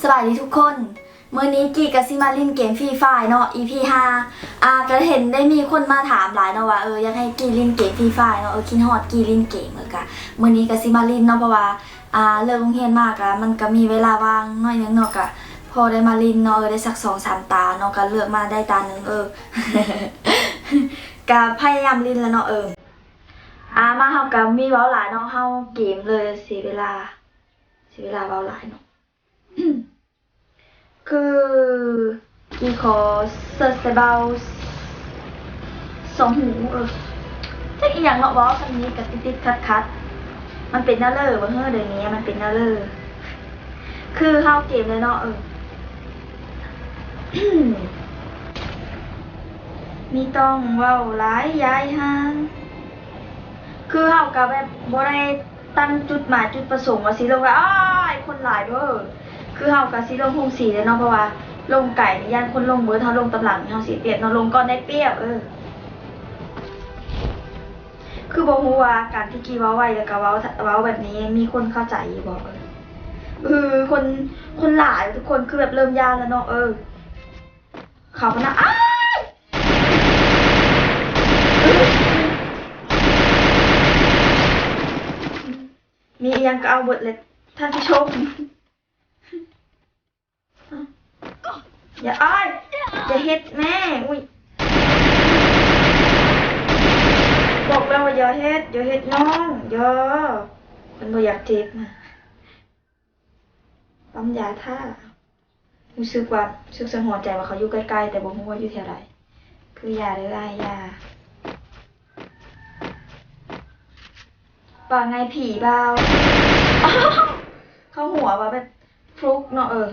ສະບາຍດີທຸກຄົນ, ມື້ນີ້ກີ້ກໍຊິມາຫຼິ້ນເກມຟຣີຟາຍເນາະ ອີພີຫ້າ. ອ່າ ກໍເຫັນໄດ້ມີຄົນມາຖາມຫຼາຍເນາະວ່າ ເອີ ຢາກໃຫ້ກີ້ຫຼິ້ນເກມຟຣີຟາຍເນາະ, ເອີ ຄິດຮອດກີ້ຫຼິ້ນເກມ ເອີ ກະມື້ນີ້ກໍຊິມາຫຼິ້ນເນາະ ເພາະວ່າ ອ່າ ເລີກໂຮງຮຽນມາກະ ມັນກະມີເວລາວ່າງໜ້ອຍໜຶ່ງເນາະ, ກະພໍໄດ້ມາຫຼິ້ນເນາະ ເອີ ໄດ້ສັກສອງສາມຕາເນາະ, ກະເລືອກມາໄດ້ຕາໜຶ່ງ ເອີ ກະພະຍາຍາມຫຼິ້ນແລ້ວເນາະ ເອີ. ອ່າ ມາ ເຮົາກະມີເວົ້າຫຼາຍເນາະ, ເຮົາເກມເລີຍ ເສຍເວລາ ເສຍເວລາເວົ້າຫຼາຍເນາະ. ຄື ກີ້ຂໍເສີດໃສ່ເບົາສອງຫູ ເອີ ຈັກອີ່ຫຍັງເນາະ ເວົ້າຄຳນີ້ກໍຕິດໆຂັດໆ. ມັນເປັນແນວເລີບໍ່ເຮີ ດຽວນີ້ມັນເປັນແນວເລີ. ຄືເຮົາເກມເລີຍເນາະ ເອີ ມີຕ້ອງເວົ້າຫຼາຍ ຍ້າຍຮ້ານ. ຄືເຮົາກໍແບບບໍ່ໄດ້ ຕັ້ງຈຸດໝາຍຈຸດປະສົງວ່າຊິລົງ ແລ້ວ ອ້າຍ ຄົນຫຼາຍເດີ. ຄືເຮົາກໍຊິລົງໂຮງສີແຫຼະເນາະ ເພາະວ່າລົງໄກນີ້ຢ້ານຄົນລົງເບິດ, ເຮົາລົງຕາມຫຼັງນີ້ເຮົາເສຍປຽບເນາະ, ລົງກ່ອນໄດ້ປຽບ. ເອີ ຄືບໍ່ຮູ້ວ່າການທີ່ກີ້ເວົ້າໄວ ແລ້ວກໍເວົ້າ ເວົ້າແບບນີ້ ມີຄົນເຂົ້າໃຈຢູ່ບໍ່? ເອີ ເອີ ຄົນ ຄົນຫຼາຍທຸກຄົນ ຄືແບບເລີ່ມຢ້ານແລ້ວເນາະ. ເອີ ເຂົ້າໄປນະ ອ້າຍ ມີອີ່ຫຍັງກໍເອົາເບິດແຫຼະທ່ານຜູ້ຊົມ. ຢ່າ ອ້າຍ ຢ່າເຮັດແມ່. ອຸ້ຍ ບອກແລ້ວວ່າຢ່າເຮັດ ຢ່າເຮັດນ້ອງ ຢ່າ. ເພິ່ນບໍ່ຢາກເຈັບນະ. ປ້ຳຢາຖ້າ. ຮູ້ສຶກວ່າ ຮູ້ສຶກສັງຫອນໃຈວ່າເຂົາຢູ່ໃກ້ໆ ແຕ່ບໍ່ຮູ້ວ່າຢູ່ແຖວໃດ. ຄືຢ່າເດີອ້າຍ ຢ່າ. ວ່າໄງຜີບ່າວ? ເຂົ້າຫົວວ່າແບບຟລຸກເນາະ. ເອີ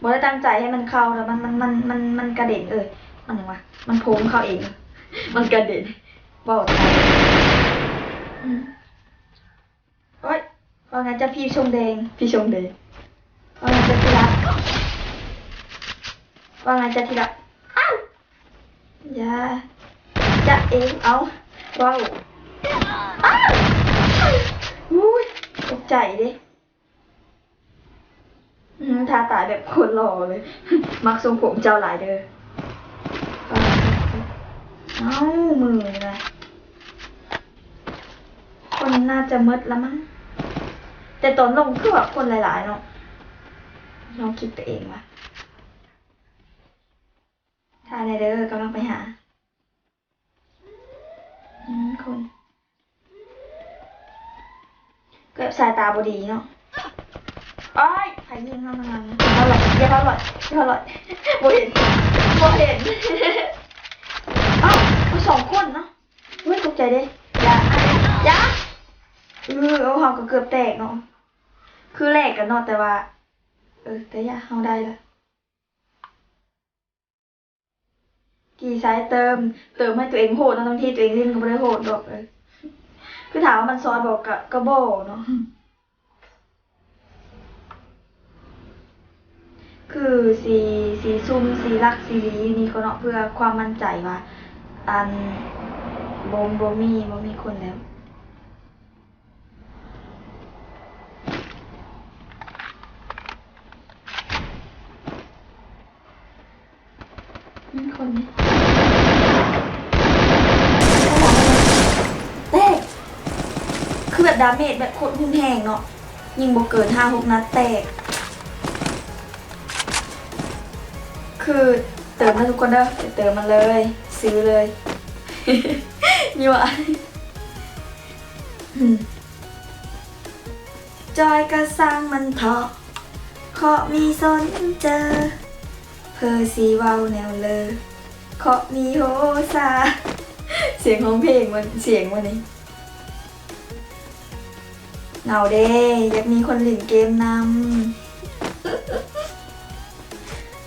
ບໍ່ໄດ້ຕັ້ງໃຈໃຫ້ມັນເຂົ້າ ແລ້ວມັນ ມັນ ມັນ ມັນ ມັນກະເດັນ. ເອີ ມັນຫຍັງວະ? ມັນໂພງເຂົ້າເອງ ມັນກະເດັນ. ເວົ້າໄທ. ອືມ. ໂອ້ຍ ວ່າໄງຈ້ະພີ່ຊົງແດງ ພີ່ຊົງແດງ. ວ່າໄງຈ້ະທີ່ລັກ ວ່າໄງຈ້ະທີ່ລັກ. ອ້າວ ຢ່າ ຈະເອງ ເອົາ ເວົ້າ. ອ້າວ ອຸ້ຍ ຕົກໃຈເດ້. ອືມ ທ່າຕາຍແບບໂຄດຫຼໍ່ເລີຍ. ມັກຊົງຜົມເຈົ້າຫຼາຍເດີ. ເອົ້າ ມືນະ ຄົນໜ້າຈະໝົດລະມັ້ງ. ແຕ່ຕອນລົງຄືວ່າຄົນຫຼາຍໆເນາະ. ລອງຄິດໄປເອງວ່າ ຖ້າແດ່ເດີ ກຳລັງໄປຫາ. ອືມ ຄົນ ແບບສາຍຕາບໍ່ດີເນາະ. ໂອ້ຍ ໃຜຍິງເຮົານັ້ນ? ຢ່າເຝົ້າຫຼອດ ຢ່າເຝົ້າຫຼອດ ຢ່າເຝົ້າຫຼອດ. ບໍ່ເຫັນ ບໍ່ເຫັນ. ເອົ້າ ເອົາສອງຄົນເນາະ. ໂອ້ຍ ຕົກໃຈເດ້. ຢ່າ ຢ່າ. ເອີ ເອົາ ເຮົາກໍເກືອບແຕກເນາະ. ຄືແລກກັນເນາະ ແຕ່ວ່າ ເອີ ແຕ່ຢ່າ ເຮົາໄດ້ລະ. ກີໃຊ້ເຕີມ ເຕີມໃຫ້ຕົວເອງໂຫດເນາະ ທັງທີ່ຕົວເອງຫຼິ້ນກໍບໍ່ໄດ້ໂຫດດອກ. ເອີ ຄືຖາມວ່າມັນຊອຍບໍ່ ກະ ກະບໍ່ເນາະ. ຄືຊິ ຊິຊຸ່ມ ຊິລັກ ຊິລີຢູ່ນີ້ກໍເນາະ ເພື່ອຄວາມໝັ້ນໃຈວ່າ ອັນ ບໍ່ ບໍ່ມີ ບໍ່ມີຄົນແລ້ວ. ມີຄົນນີ້ ແຕກ ຄືແບບດາເມດແບບໂຄດຮຸນແຮງເນາະ ຍິງບໍ່ເກີນຫ້າຫົກນັດແຕກ. ຄືເຕີມເດີທຸກຄົນເດີ ໄປເຕີມມັນເລີຍ ຊື້ເລີຍ. ມີວະ? ອືມ. ຈອຍກະຊ່າງມັນເທາະ ເຄາະມີສົນເຈີ ເພີຊິເວົ້າແນວເລີ ເຄາະມີໂຮຊາ. ສຽງຮ້ອງເພງມັນ ສຽງມັນນີ້ ເຫງົາເດ້ ຢາກມີຄົນຫຼິ້ນເກມນຳ.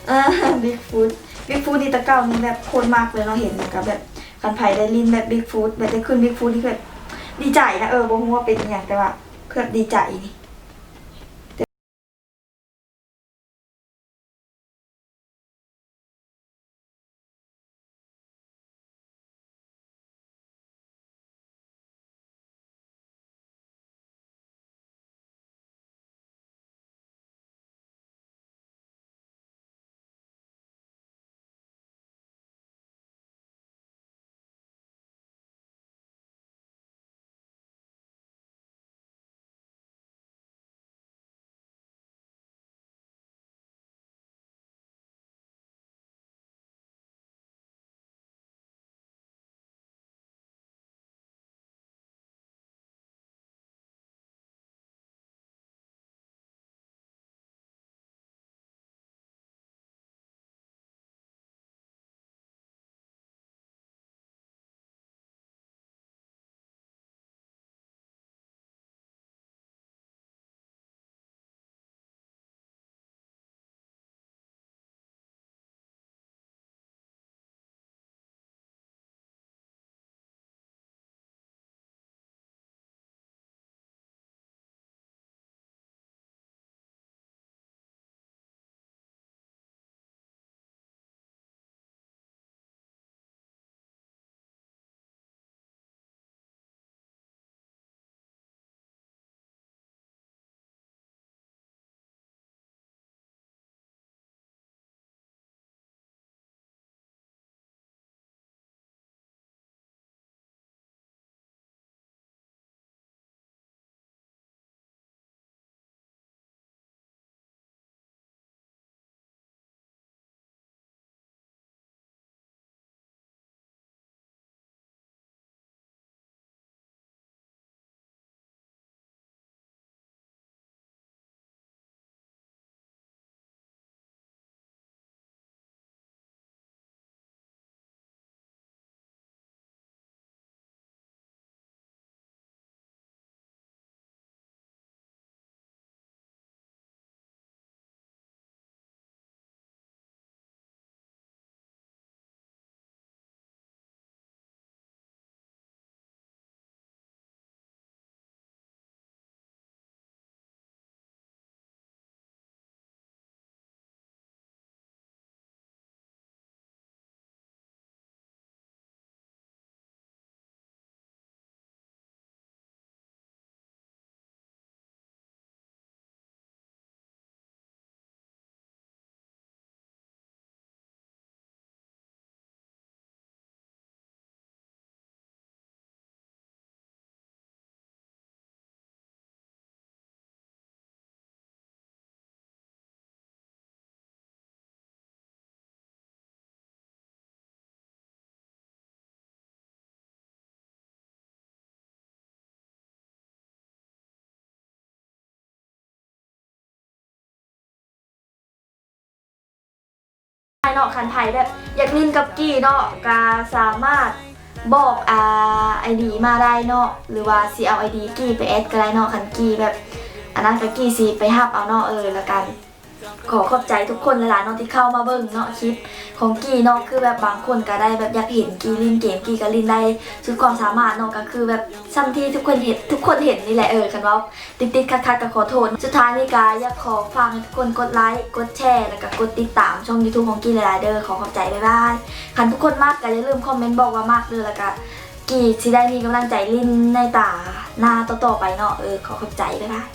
ອາ ບິກຟຸດ ບິກຟຸດນີ້ແຕ່ເກົ່ານີ້ແບບໂຄດມັກເລີຍເນາະ ເຫັນແລ້ວກະແບບ ຄັນໃຜໄດ້ຫຼິ້ນແບບບິກຟຸດ ແບບໄດ້ຂຶ້ນບິກຟຸດນີ້ແບບດີໃຈນະ. ເອີ ບໍ່ຮູ້ວ່າເປັນອີ່ຫຍັງ ແຕ່ວ່າແບບດີໃຈນີ້. ເນາະ ຄັນໃຜແບບຢາກຫຼິ້ນກັບກີ້ເນາະ ກະສາມາດບອກ ອາ ໄອດີມາໄດ້ເນາະ ຫຼືວ່າຊິເອົາໄອດີກີ້ໄປແອັດກະໄດ້ເນາະ ຄັນກີ້ແບບອັນນັ້ນກະກີ້ຊິໄປຮັບເອົາເນາະ. ເອີ ລະກະ ຂໍຂອບໃຈທຸກຄົນຫຼາຍໆເນາະ ທີ່ເຂົ້າມາເບິ່ງເນາະ ຄລິບຂອງກີ້ເນາະ ຄືແບບບາງຄົນກະໄດ້ແບບຢາກເຫັນກີ້ຫຼິ້ນເກມ ກີ້ກະຫຼິ້ນໄດ້ສຸດຄວາມສາມາດເນາະ ກະຄືແບບຊ່ຳທີ່ທຸກຄົນເຫັນ ທຸກຄົນເຫັນນີ້ແຫຼະ. ເອີ ຄັນເວົ້າຕິດໆຂັດໆກະຂໍໂທດ. ສຸດທ້າຍນີ້ກະຢາກຂໍຝາກໃຫ້ທຸກຄົນກົດໄລ ກົດແຊ ລະກະກົດຕິດຕາມຊ່ອງຢູທູບຂອງກີ້ຫຼາຍໆເດີ. ຂໍຂອບໃຈ ບາຍບາຍ. ຄັນທຸກຄົນມັກກະຢ່າລືມຄອມເມັນບອກວ່າມັກເດີ ລະກະກີ້ຊິໄດ້ມີກຳລັງໃຈຫຼິ້ນໃນຕາໜ້າຕໍ່ໆໄປເນາະ. ເອີ ຂໍຂອບໃຈ ບາຍບາຍ.